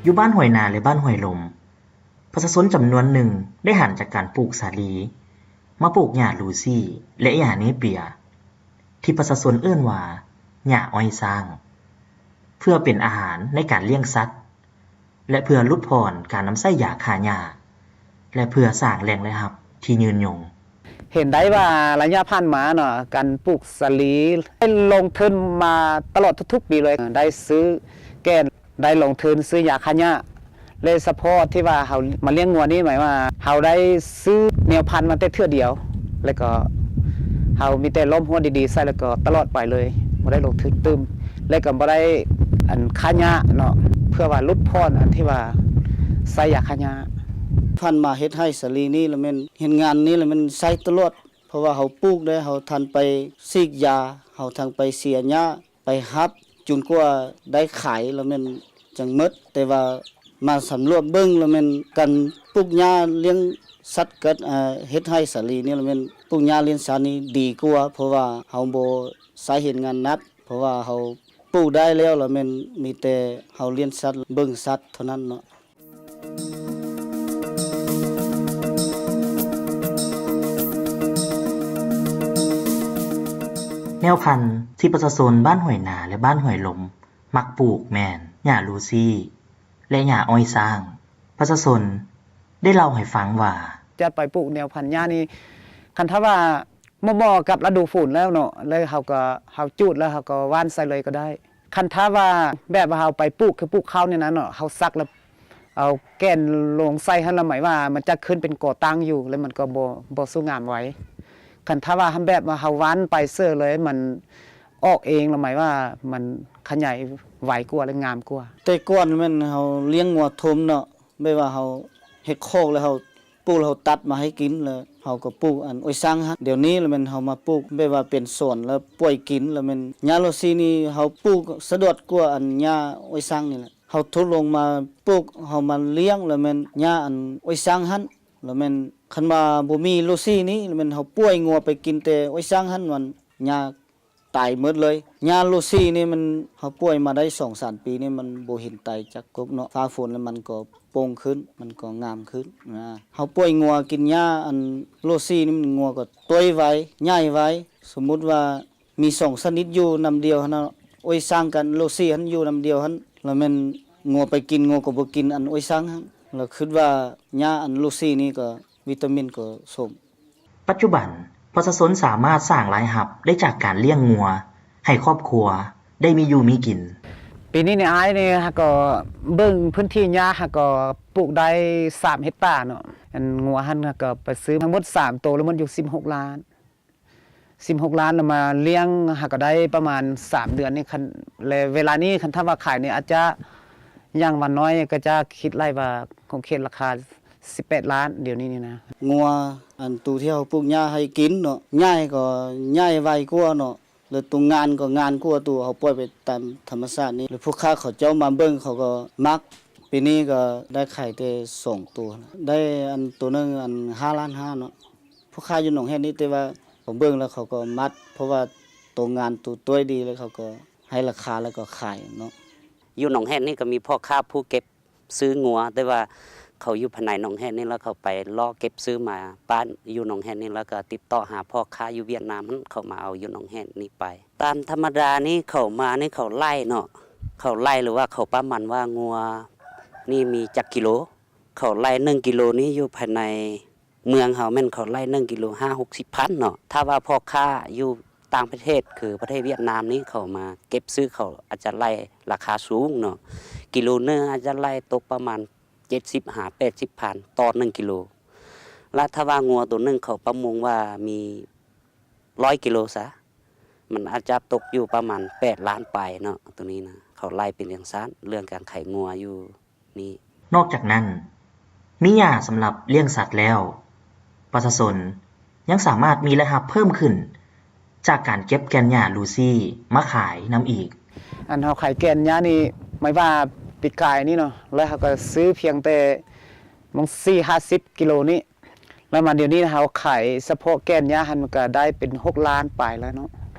ຢູ່ບ້ານຫ້ວຍນາ ແລະ ບ້ານຫ້ວຍລົມ, ປະຊາຊົນຈຳນວນໜຶ່ງໄດ້ຫັນຈາກການປູກສາລີ ມາປູກຫຍ້າລູຊີ ແລະ ຫຍ້າເນເປຍ ທີ່ປະຊາຊົນເອີ້ນວ່າ ຫຍ້າອ້ອຍຊ້າງ ເພື່ອເປັນອາຫານໃນການລ້ຽງສັດ ແລະ ເພື່ອຫຼຸດຜ່ອນການນຳໃຊ້ຢາຂ້າຫຍ້າ ແລະ ເພື່ອສ້າງແຫຼ່ງລາຍຮັບທີ່ຍືນຍົງ. ເຫັນໄດ້ວ່າໄລຍະຜ່ານມາເນາະ ການປູກສາລີໄດ້ລົງທຶນມາຕະຫຼອດທຸກໆປີເລີຍ, ໄດ້ຊື້ແກ່ນ ໄດ້ລົງທຶນຊື້ຢາຂ້າຫຍ້າ ແລະ ສະເພາະທີ່ວ່າເຮົາມາລ້ຽງງົວນີ້ ໝາຍວ່າເຮົາໄດ້ຊື້ແນວພັນມາແຕ່ເທື່ອດຽວ ແລ້ວກໍເຮົາມີແຕ່ລ້ອມຮົ້ວດີໆໃສ່ ແລ້ວກໍຕະຫຼອດໄປເລີຍ, ບໍ່ໄດ້ລົງທຶນຕື່ມ ແລ້ວກໍບໍ່ໄດ້ ອັນ ຂ້າຫຍ້າເນາະ ເພື່ອວ່າຫຼຸດຜ່ອນອັນທີ່ວ່າໃຊ້ຢາຂ້າຫຍ້າ. ຜ່ານມາເຮັດໄຮ່ສາລີນີ້ລະແມ່ນ ເຮັດງານນີ້ລະແມ່ນໃຊ້ຕະຫຼອດ, ເພາະວ່າເຮົາປູກເດ້ ເຮົາທັນໄປສີດຢາ ເຮົາທັງໄປເສຍຫຍ້າ ໄປຮັບ ຈົນກວ່າໄດ້ຂາຍລະແມ່ນຈັ່ງໝົດ. ແຕ່ວ່າມາສຳຫຼວດເບິ່ງລະແມ່ນ ການປູກຫຍ້າລ້ຽງສັດກັບ ເຮັດໄຮ່ສາລີນີ້ລະແມ່ນ ປູກຫຍ້າລ້ຽງສັດນີ້ດີກວ່າ, ເພາະວ່າເຮົາບໍ່ໃຊ້ແຮງງານໜັກ, ເພາະວ່າເຮົາປູກໄດ້ແລ້ວລະແມ່ນ ມີແຕ່ເຮົາລ້ຽງສັດ ເບິ່ງສັດເທົ່ານັ້ນເນາະ. ແນວພັນທີ່ປະຊາຊົນບ້ານຫ້ວຍນາ ແລະ ບ້ານຫ້ວຍລົມມັກປູກແມ່ນຫຍ້າລູຊີ ແລະ ຫຍ້າອ້ອຍຊ້າງ. ປະຊາຊົນໄດ້ເລົ່າໃຫ້ຟັງວ່າ ຈະໄປປູກແນວພັນຫຍ້ານີ້ ຄັນຖ້າວ່າ ເໝາະກັບລະດູຝົນແລ້ວເນາະ ແລ້ວເຮົາກໍ ເຮົາຈູດແລ້ວເຮົາກໍຫວ່ານໃສ່ເລີຍກໍໄດ້. ຄັນຖ້າວ່າແບບວ່າເຮົາໄປປູກ ຄືປູກເຂົ້ານີ້ນະເນາະ ເຮົາສັກແລ້ວເອົາແກ່ນລົງໃສ່ຫັ້ນລະ ໝາຍວ່າມັນຈະຂຶ້ນເປັນກໍຕັ້ງຢູ່ ແລ້ວມັນກໍບໍ່ ບໍ່ສູ້ງາມໄວ. ຄັນຖ້າວ່າແບບວ່າເຮົາຫວ່ານໄປເສີຍເລີຍ ມັນອອກເອງລະ ໝາຍວ່າມັນຂະຫຍາຍໄວກວ່າ ແລະ ງາມກວ່າ. ແຕ່ກ່ອນແມ່ນເຮົາລ້ຽງງົວຖົມເນາະ ແບບວ່າເຮົາເຮັດຄອກແລ້ວເຮົາປູກ ເຮົາຕັດມາໃຫ້ກິນ ແລ້ວເຮົາກໍປູກອັນອ້ອຍຊ້າງຫັ້ນ. ດຽວນີ້ລະແມ່ນເຮົາມາປູກແບບວ່າເປັນສວນ ແລ້ວປ່ອຍກິນ ລະແມ່ນຫຍ້າລູຊີນີ້ເຮົາປູກສະດວກກວ່າອັນຫຍ້າອ້ອຍຊ້າງນີ້ແຫຼະ. ເຮົາທົດລອງມາປູກ ເຮົາມາລ້ຽງ ລະແມ່ນຫຍ້າອັນອ້ອຍຊ້າງຫັ້ນ ລະແມ່ນຄັນວ່າບໍ່ມີລູຊີນີ້ ລະແມ່ນເຮົາປ່ອຍງົວໄປກິນແຕ່ອ້ອຍຊ້າງຫັ້ນ ມັນຫຍ້າ ຕາຍໝົດເລີຍ. ຫຍ້າລູຊີນີ້ມັນ ເຮົາປ່ອຍມາໄດ້ສອງສາມປີນີ້ ມັນບໍ່ເຫັນຕາຍຈັກກົກເນາະ. ຟ້າຝົນແລ້ວມັນກໍໂປ່ງຂຶ້ນ ມັນກໍງາມຂຶ້ນນະ. ເຮົາປ່ອຍງົວກິນຫຍ້າອັນລູຊີນີ້ ມັນ ງົວກໍໂຕໃຫຍ່ໄວ ໃຫຍ່ໄວ. ສົມມຸດວ່າມີສອງຊະນິດຢູ່ນຳດຽວຫັ້ນເນາະ ອ້ອຍຊ້າງກັບລູຊີຫັ້ນຢູ່ນຳດຽວຫັ້ນ ລະແມ່ນງົວໄປກິນ ງົວກໍບໍ່ກິນອັນອ້ອຍຊ້າງຫັ້ນ. ລະຄິດວ່າຫຍ້າອັນລູຊີນີ້ກໍ ວິຕາມິນກໍສົມ. ປັດຈຸບັນ ປະຊາຊົນສາມາດສ້າງລາຍຮັບໄດ້ຈາກການລ້ຽງງົວໃຫ້ຄອບຄົວໄດ້ມີຢູ່ມີກິນ. ປີນີ້ນີ້ ອ້າຍນີ້ຫາກໍເບິ່ງພື້ນທີ່ຫຍ້າ ຫາກໍປູກໄດ້ສາມເຮັກຕາເນາະ. ອັນງົວຫັ້ນຫາກໍໄປຊື້ທັງໝົດສາມໂຕ ລະໝົດຢູ່ສິບຫົກລ້ານ ສິບຫົກລ້ານ ລະມາລ້ຽງຫາກໍໄດ້ປະມານສາມເດືອນນີ້. ຄັນ ແລະ ເວລານີ້ຄັນຖ້າວ່າຂາຍນີ້ ອາດຈະ ຢ່າງວ່ານ້ອຍກໍຈະຄິດໄລ່ວ່າຂົງເຂດລາຄາສິບແປດລ້ານ ດຽວນີ້ນີ້ນະ. ງົວອັນໂຕທີ່ເຮົາປູກຫຍ້າໃຫ້ກິນເນາະ ໃຫຍ່ກໍໃຫຍ່ໄວກວ່າເນາະ ແລ້ວໂຕງາມກໍງາມກວ່າໂຕເຮົາປ່ອຍໄປຕາມທຳມະຊາດນີ້ ແລ້ວຜູ້ຄ້າເຂົາເຈົ້າມາເບິ່ງເຂົາກໍມັກ. ປີນີ້ກໍໄດ້ຂາຍແຕ່ສອງໂຕ ໄດ້ອັນໂຕໜຶ່ງອັນຫ້າລ້ານຫ້າເນາະ. ຜູ້ຄ້າຢູ່ໜອງແຮດນີ້ ແຕ່ວ່າເຂົາເບິ່ງແລ້ວເຂົາກໍມັກ ເພາະວ່າໂຕງາມໂຕຕ້ວຍດີ ແລ້ວເຂົາກໍໃຫ້ລາຄາ ແລ້ວກໍຂາຍເນາະ. ຢູ່ໜອງແຮດນີ້ກໍມີພໍ່ຄ້າຜູ້ເກັບ ຊື້ງົວ ແຕ່ວ່າເຂົາຢູ່ພາຍໃນໜອງແຮດນີ້ ແລ້ວເຂົາໄປເລາະເກັບຊື້ມາປ້ານຢູ່ໜອງແຮດນີ້ ແລ້ວກໍຕິດຕໍ່ຫາພໍ່ຄ້າຢູ່ຫວຽດນາມຫັ້ນ ເຂົາມາເອົາຢູ່ໜອງແຮດນີ້ໄປ. ຕາມທຳມະດານີ້ເຂົາມານີ້ເຂົາໄລ່ເນາະ ເຂົາໄລ່ ຫຼືວ່າເຂົາປະມານວ່າງົວນີ້ມີຈັກກິໂລ ເຂົາໄລ່ໜຶ່ງກິໂລນີ້ຢູ່ພາຍໃນ ເມືອງເຮົາແມ່ນເຂົາໄລ່ໜຶ່ງກິໂລຫ້າຫົກສິບພັນເນາະ. ຖ້າວ່າພໍ່ຄ້າຢູ່ຕ່າງປະເທດ ຄືປະເທດຫວຽດນາມນີ້ ເຂົາມາເກັບຊື້ ເຂົາອາດຈະໄລ່ລາຄາສູງເນາະ ກິໂລໜຶ່ງອາດຈະໄລ່ຕົກປະມານເຈັດສິບຫາແປດສິບພັນຕໍ່ໜຶ່ງກິໂລ. ລະຖ້າວ່າງົວໂຕໜຶ່ງເຂົາປະມວນວ່າມີຮ້ອຍກິໂລຊະ ມັນອາດຈະຕົກຢູ່ປະມານແປດລ້ານປາຍເນາະ. ໂຕນີ້ນະ ເຂົາໄລ່ເປັນຈັ່ງຊັ້ນ ເລື່ອງການຂາຍງົວຢູ່ ນີ້. ນອກຈາກນັ້ນ ມີຫຍ້າສຳລັບລ້ຽງສັດແລ້ວ ປະຊາຊົນຍັງສາມາດມີລາຍຮັບເພີ່ມຂຶ້ນຈາກການເກັບແກ່ນຫຍ້າລູຊີມາຂາຍນຳອີກ. ອັນເຮົາຂາຍແກ່ນຫຍ້ານີ້ ໝາຍວ່າປີກາຍນີ້ເນາະ ແລ້ວເຮົາກໍຊື້ພຽງແຕ່ໝ່ອງສີ່ຫ້າສິບກິໂລນີ້ ແລ້ວມາດຽວນີ້ເຮົາຂາຍສະເພາະແກ່ນຫຍ້າຫັ້ນ ມັນກໍໄດ້ເປັນຫົກລ້ານປາຍແລ້ວເນາະ.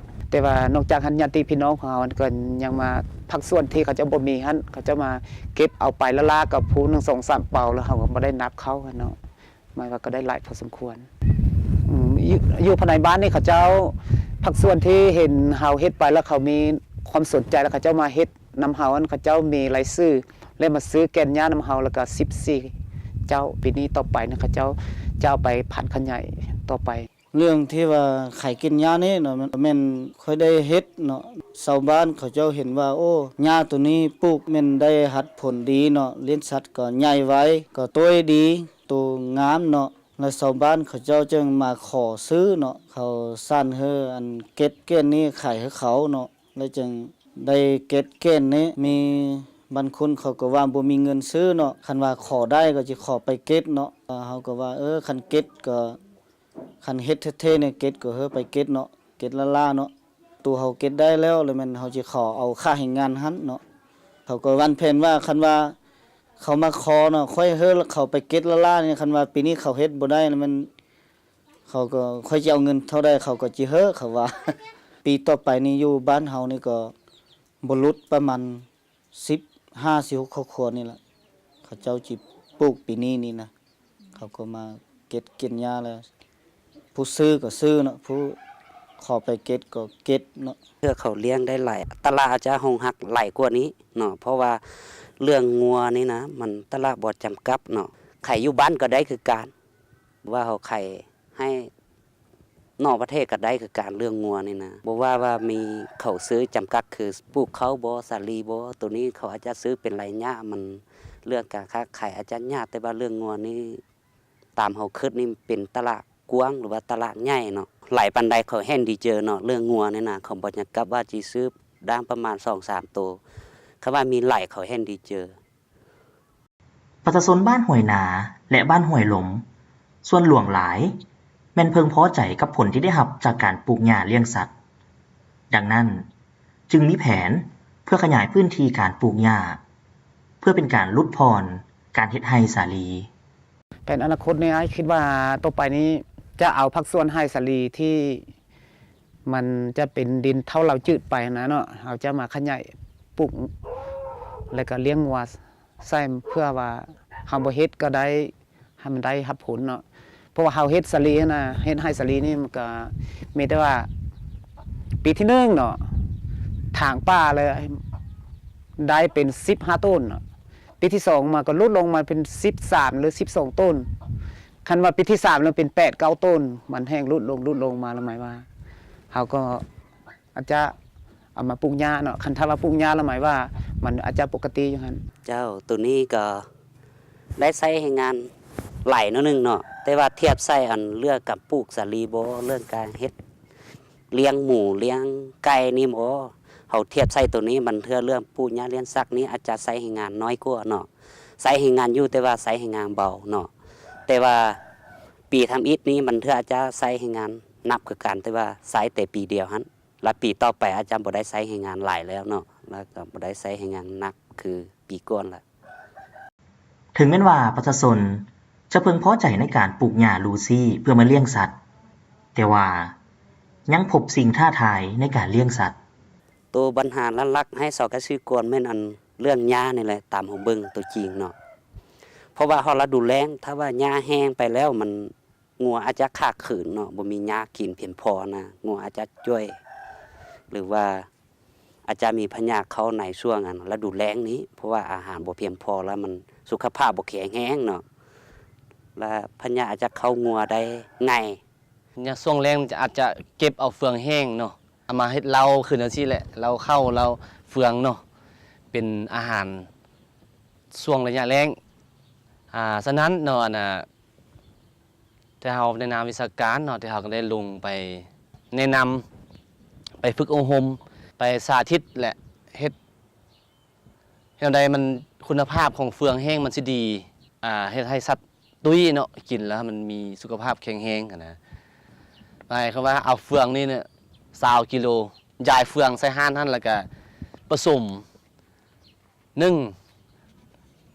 ແຕ່ວ່ານອກຈາກຫັ້ນ ຍາດຕິພີ່ນ້ອງຂອງເຮົາຫັ້ນກໍຍັງມາ ພາກສ່ວນທີ່ເຂົາເຈົ້າບໍ່ມີຫັ້ນ ເຂົາເຈົ້າມາເກັບເອົາໄປລ້າໆ ກໍຜູ້ໜຶ່ງສອງສາມເປົາ ແລ້ວເຮົາກໍບໍ່ໄດ້ນັບເຂົ້າຫັ້ນເນາະ. ໝາຍວ່າກໍໄດ້ຫຼາຍພໍສົມຄວນ. ອືມ ຢູ່ ຢູ່ພາຍໃນບ້ານນີ້ເຂົາເຈົ້າ ພາກສ່ວນທີ່ເຫັນເຮົາເຮັດໄປແລ້ວເຂົາມີຄວາມສົນໃຈ ແລ້ວເຂົາເຈົ້າມາເຮັດນຳເຮົານັ້ນ ເຂົາເຈົ້າມີລາຍຊື່ ແລະ ມາຊື້ແກ່ນຫຍ້ານຳເຮົາ ແລ້ວກໍສິບສີ່ເຈົ້າ. ປີນີ້ຕໍ່ໄປນີ້ເຂົາເຈົ້າຈະເອົາໄປຜັນຂະຫຍາຍຕໍ່ໄປ. ເລື່ອງທີ່ວ່າຂາຍແກ່ນຫຍ້ານີ້ເນາະ ແມ່ນຂ້ອຍໄດ້ເຮັດເນາະ. ຊາວບ້ານເຂົາເຈົ້າເຫັນວ່າ ໂອ້ ຫຍ້າໂຕນີ້ປູກແມ່ນໄດ້ຮັບຜົນດີເນາະ, ລ້ຽງສັດກໍໃຫຍ່ໄວ ກໍໂຕຍດີ ໂຕງາມເນາະ ແລະ ຊາວບ້ານເຂົາເຈົ້າຈຶ່ງມາຂໍຊື້ເນາະ. ເຂົາສານໃຫ້ອັນເກັບແກ່ນນີ້ຂາຍໃຫ້ເຂົາເນາະ ແລ້ວຈຶ່ງໄດ້ເກັບແກ່ນນີ້. ມີບາງຄົນເຂົາກໍວ່າບໍ່ມີເງິນຊື້ເນາະ, ຄັນວ່າຂໍໄດ້ກໍຊິຂໍໄປເກັບເນາະ. ເຮົາກໍວ່າ ເອີ ຄັນເກັບກໍ ຄັນເຮັດແທ້ໆນີ້ ເກັບກໍເຮີໄປເກັບເນາະ, ເກັບລ້າໆເນາະ. ໂຕເຮົາເກັບໄດ້ແລ້ວ ແລ້ວແມ່ນເຮົາຊິຂໍເອົາຄ່າແຮງງານຫັ້ນເນາະ. ເຂົາກໍວາງແຜນວ່າ ຄັນວ່າເຂົາມາຂໍເນາະ ຂ້ອຍເຮີເຂົາໄປເກັບລ້າໆນີ້. ຄັນວ່າປີນີ້ເຂົາເຮັດບໍ່ໄດ້ ແລ້ວແມ່ນເຂົາກໍ ຂ້ອຍຊິເອົາເງິນເທົ່າໃດ ເຂົາກໍຊິເຮີ ເຂົາວ່າ. ປີຕໍ່ໄປນີ້ຢູ່ບ້ານເຮົານີ້ກໍບໍ່ຫຼຸດປະມານ ສິບຫ້າ ສິບຫົກຄອບຄົວນີ້ລະ ເຂົາເຈົ້າຊິປູກປີນີ້ນີ້ນະ. ເຂົາກໍມາເກັບແກ່ນຫຍ້າແລ້ວ ຜູ້ຊື້ກໍຊື້ເນາະ ຜູ້ຂໍໄປເກັບກໍເກັບເນາະ. ເພື່ອເຂົາລ້ຽງໄດ້ຫຼາຍ ຕະຫຼາດອາດຈະຮອງຮັບຫຼາຍກວ່ານີ້ເນາະ, ເພາະວ່າເລື່ອງງົວນີ້ນະ ມັນຕະຫຼາດບໍ່ຈຳກັດເນາະ, ຂາຍຢູ່ບ້ານກໍໄດ້ຄືກັນ. ວ່າເຮົາຂາຍໃຫ້ນອກປະເທດກໍໄດ້ຄືກັນ ເລື່ອງງົວນີ້ນະ. ບໍ່ວ່າວ່າມີເຂົາຊື້ຈຳກັດ ຄືປູກເຂົ້າບໍ ສາລີບໍ ໂຕນີ້ເຂົາອາດຈະຊື້ເປັນໄລຍະ. ມັນເລື່ອງການຄ້າຂາຍອາດຈະຍາກ ແຕ່ວ່າເລື່ອງງົວນີ້ ຕາມເຮົາຄິດນີ້ເປັນຕະຫຼາດກວ້າງ ຫຼືວ່າຕະຫຼາດໃຫຍ່ເນາະ. ຫຼາຍປານໃດເຂົາເຫັນດີເຈີເນາະ ເລື່ອງງົວນີ້ນະ. ເຂົາບໍ່ຈຳກັດວ່າຊິຊື້ດ້າງປະມານສອງສາມໂຕ, ຄັນວ່າມີຫຼາຍເຂົາເຫັນດີເຈີ. ປະຊາຊົນບ້ານຫ້ວຍນາ ແລະ ບ້ານຫ້ວຍລົມ ສ່ວນຫຼວງຫຼາຍແມ່ນເພິ່ງພໍໃຈກັບຜົນທີ່ໄດ້ຮັບຈາກການປູກຫຍ້າລ້ຽງສັດ. ດັ່ງນັ້ນ, ຈຶ່ງມີແຜນເພື່ອຂະຫຍາຍພື້ນທີ່ການປູກຫຍ້າ ເພື່ອເປັນການຫຼຸດຜ່ອນການເຮັດໄຮ່ສາລີ. ແຜນອະນາຄົດນີ້ ອ້າຍຄິດວ່າຕໍ່ໄປນີ້ຈະເອົາພາກສ່ວນໄຮ່ສາລີທີ່ມັນຈະເປັນດິນເຖົ້າເລົາຈືດໄປຫັ້ນນະເນາະ, ເຮົາຈະມາຂະຫຍາຍປູກ ແລ້ວກໍລ້ຽງງົວໃສ່ ເພື່ອວ່າເຮົາບໍ່ເຮັດກໍໄດ້ ໃຫ້ມັນໄດ້ຮັບຜົນເນາະ. ເພາະວ່າເຮົາເຮັດສາລີຫັ້ນນະ ເຮັດໄຮ່ສາລີນີ້ ມັນກໍມີແຕ່ວ່າປີທີໜຶ່ງເນາະ ຖາງປ່າແລ້ວໄດ້ເປັນສິບຫ້າໂຕນເນາະ, ປີທີສອງມາກໍຫຼຸດລົງມາເປັນສິບສາມ ຫຼື ສິບສອງໂຕນ. ຄັນວ່າປີທີສາມແລ້ວເປັນແປດເກົ້າໂຕນ, ມັນແຮ່ງຫຼຸດລົງ ຫຼຸດລົງມາ ລະໝາຍວ່າເຮົາກໍອາດຈະເອົາມາປູກຫຍ້າເນາະ. ຄັນຖ້າວ່າປູກຫຍ້າ ລະໝາຍວ່າມັນອາດຈະປົກກະຕິຢູ່ຫັ້ນ. ເຈົ້າ, ໂຕນີ້ກໍໄດ້ໃຊ້ແຮງງານຫຼາຍໜ້ອຍໜຶ່ງເນາະ, ແຕ່ວ່າທຽບໃສ່ອັນເລື່ອງການປູກສາລີບໍ ເລື່ອງການເຮັດລ້ຽງໝູລ້ຽງໄກ່ນີ້ບໍ ເຮົາທຽບໃສ່ໂຕນີ້ ບາງເທື່ອເລື່ອງປູກຫຍ້າລ້ຽງສັດນີ້ອາດຈະໃຊ້ແຮງງານນ້ອຍກວ່າເນາະ. ໃຊ້ແຮງງານຢູ່ ແຕ່ວ່າໃຊ້ແຮງງານເບົາເນາະ, ແຕ່ວ່າປີທຳອິດນີ້ ບາງເທື່ອອາດຈະໃຊ້ແຮງງານໜັກຄືກັນ ແຕ່ວ່າໃຊ້ແຕ່ປີດຽວຫັ້ນ ລະປີຕໍ່ໄປອາດຈະບໍ່ໄດ້ໃຊ້ແຮງງານຫຼາຍແລ້ວເນາະ, ລະກໍບໍ່ໄດ້ໃຊ້ແຮງງານໜັກຄືປີກ່ອນລະ. ເຖິງແມ່ນວ່າປະຊາຊົນຈະເພິ່ງພໍໃຈໃນການປູກຫຍ້າລູຊີເພື່ອມາລ້ຽງສັດ, ແຕ່ວ່າຍັງພົບສິ່ງທ້າທາຍໃນການລ້ຽງສັດ. ໂຕບັນຫາຫຼັກໆໃຫ້ຊາວກະສິກອນແມ່ນອັນເລື່ອງຫຍ້ານີ້ແຫຼະ, ຕາມເຮົາເບິ່ງໂຕຈິງເນາະ, ເພາະວ່າຮອດລະດູແລ້ງ ຖ້າວ່າຫຍ້າແຫ້ງໄປແລ້ວ ມັນ ງົວອາດຈະຂາດເຂີນເນາະ, ບໍ່ມີຫຍ້າກິນພຽງພໍນະ, ງົວອາດຈະຈ່ອຍ ຫຼືວ່າອາດຈະມີພະຍາດເຂົ້າໃນຊ່ວງອັນລະດູແລ້ງນີ້, ເພາະວ່າອາຫານບໍ່ພຽງພໍ ລະມັນສຸຂະພາບບໍ່ແຂງແຮງເນາະ, ລະພະຍາດອາດຈະເຂົ້າງົວໄດ້ງ່າຍ. ຍາມຊ່ວງແລ້ງຈະ ອາດຈະເກັບເອົາເຟືອງແຫ້ງເນາະ, ເອົາມາເຮັດເຫຼົ້າຂຶ້ນຈັ່ງຊີ້ແຫຼະ, ເຫຼົ້າເຂົ້າ ເຫຼົ້າເຟືອງເນາະ, ເປັນອາຫານຊ່ວງໄລຍະແລ້ງ. ອາ ສະນັ້ນເນາະ ອັນນ່າ ແຕ່ເຮົາໃນນາມວິຊາການເນາະ ທີ່ເຮົາກໍໄດ້ລົງໄປແນະນຳ ໄປຝຶກອົບຮົມ ໄປສາທິດ ແລະ ເຮັດແນວໃດມັນ ຄຸນນະພາບຂອງເຟືອງແຫ້ງມັນຊິດີ ອາ ເຮັດໃຫ້ສັດຕຸ້ຍເນາະ, ກິນແລ້ວມັນມີສຸຂະພາບແຂງແຮງຫັ້ນນະ. ໝາຍຄວາມວ່າເອົາເຟືອງນີ້ເນາະ ຊາວກິໂລ, ຢາຍເຟືອງໃສ່ຮ້ານຫັ້ນ ແລ້ວກະປະສົມ ໜຶ່ງ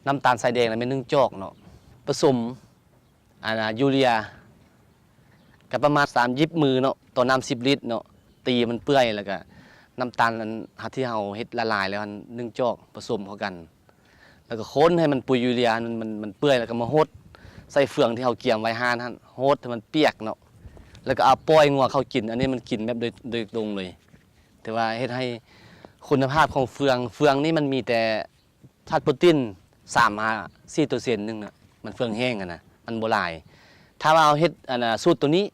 ນ້ຳຕານຊາຍແດງລະແມ່ນໜຶ່ງຈອກເນາະ, ປະສົມ ອັນນ່າ ຢູເຣຍ ກະປະມານສາມຢິບມືເນາະ ຕໍ່ນ້ຳສິບລິດເນາະ, ຕີມັນເປື່ອຍ ແລ້ວກະ ນ້ຳຕານອັນ ທີ່ເຮົາເຮັດລະລາຍແລ້ວຫັ້ນ ໜຶ່ງຈອກປະສົມເຂົ້າກັນ ແລ້ວກໍຄົນໃຫ້ມັນປຸຍຢູເຣຍ ມັນ ມັນ ມັນເປື່ອຍ ແລ້ວກໍມາຫົດໃສ່ເຟືອງທີ່ເຮົາກຽມໄວ້ຫັ້ນ ຫົດໃຫ້ມັນປຽກເນາະ ແລ້ວກໍເອົາປ່ອຍງົວເຂົ້າກິນ. ອັນນີ້ມັນກິນແບບໂດຍ ໂດຍຕົງເລີຍ ແຕ່ວ່າເຮັດໃຫ້ຄຸນນະພາບຂອງເຟືອງ ເຟືອງນີ້ມັນມີແຕ່ ທາດໂປຣຕີນສາມຫາສີ່ເປີເຊັນໜຶ່ງນະ ມັນເຟືອງແຫ້ງຫັ້ນນະ ມັນບໍ່ຫຼາຍ. ຖ້າວ່າເຮົາເຮັດ ອັນນະ ສູດໂຕນີ້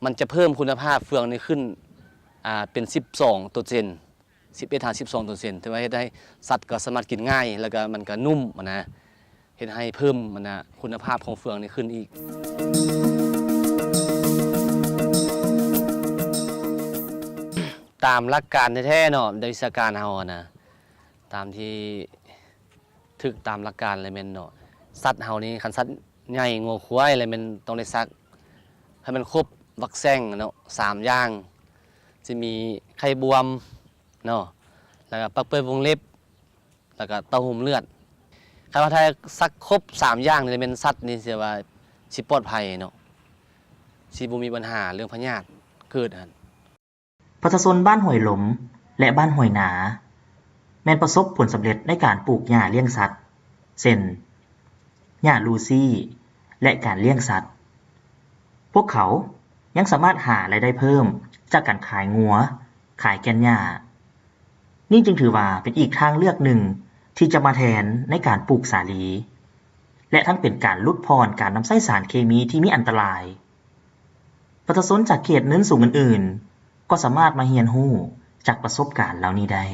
ມັນຈະເພີ່ມຄຸນນະພາບເຟືອງນີ້ຂຶ້ນ ອ່າ ເປັນສິບສອງເປີເຊັນ ສິບເອັດຫາສິບສອງເປີເຊັນ ຖືວ່າເຮັດໃຫ້ສັດກໍສາມາດກິນງ່າຍ ແລ້ວກໍມັນກໍນຸ້ມຫັ້ນນະ ເຮັດໃຫ້ເພີ່ມ ອັນນະ ຄຸນນະພາບຂອງເຟືອງນີ້ຂຶ້ນອີກ. ຕາມຫຼັກການແທ້ໆເນາະ ໃນວິຊາການເຮົາຫັ້ນນະ ຕາມທີ່ຖືກຕາມຫຼັກການແລ້ວແມ່ນເນາະ ສັດເຮົານີ້ ຄັນສັດໃຫຍ່ງົວຄວາຍແລ້ວແມ່ນຕ້ອງໄດ້ສັກໃຫ້ມັນຄົບວັກແຊງເນາະ ສາມຢ່າງ ຊິມີໄຂ່ບວມເນາະ ແລ້ວກໍປາກເປືອຍວົງເລັບ ແລ້ວກໍເຕົ້າໂຮມເລືອດ. ຄັນວ່າຖ້າສັກຄົບສາມຢ່າງນີ້ແມ່ນສັດນີ້ ຊິວ່າ ຊິປອດໄພເນາະ ຊິບໍ່ມີບັນຫາເລື່ອງພະຍາດເກີດຫັ້ນ. ປະຊາຊົນບ້ານຫ້ວຍລົມ ແລະ ບ້ານຫ້ວຍນາ ແມ່ນປະສົບຜົນສຳເລັດໃນການປູກຫຍ້າລ້ຽງສັດ ເຊັ່ນ ຫຍ້າລູຊີ ແລະ ການລ້ຽງສັດ. ພວກເຂົາຍັງສາມາດຫາລາຍໄດ້ເພີ່ມຈາກການຂາຍງົວ, ຂາຍແກ່ນຫຍ້າ. ນີ້ຈຶ່ງຖືວ່າເປັນອີກທາງເລືອກໜຶ່ງທີ່ຈະມາແທນໃນການປູກສາລີ ແລະ ທັງເປັນການຫຼຸດຜ່ອນການນຳໃຊ້ສານເຄມີທີ່ມີອັນຕະລາຍ. ປະຊາຊົນຈາກເຂດເນີນສູງອື່ນໆ ກໍສາມາດມາຮຽນຮູ້ຈາກປະສົບການເຫຼົ່ານີ້ໄດ້.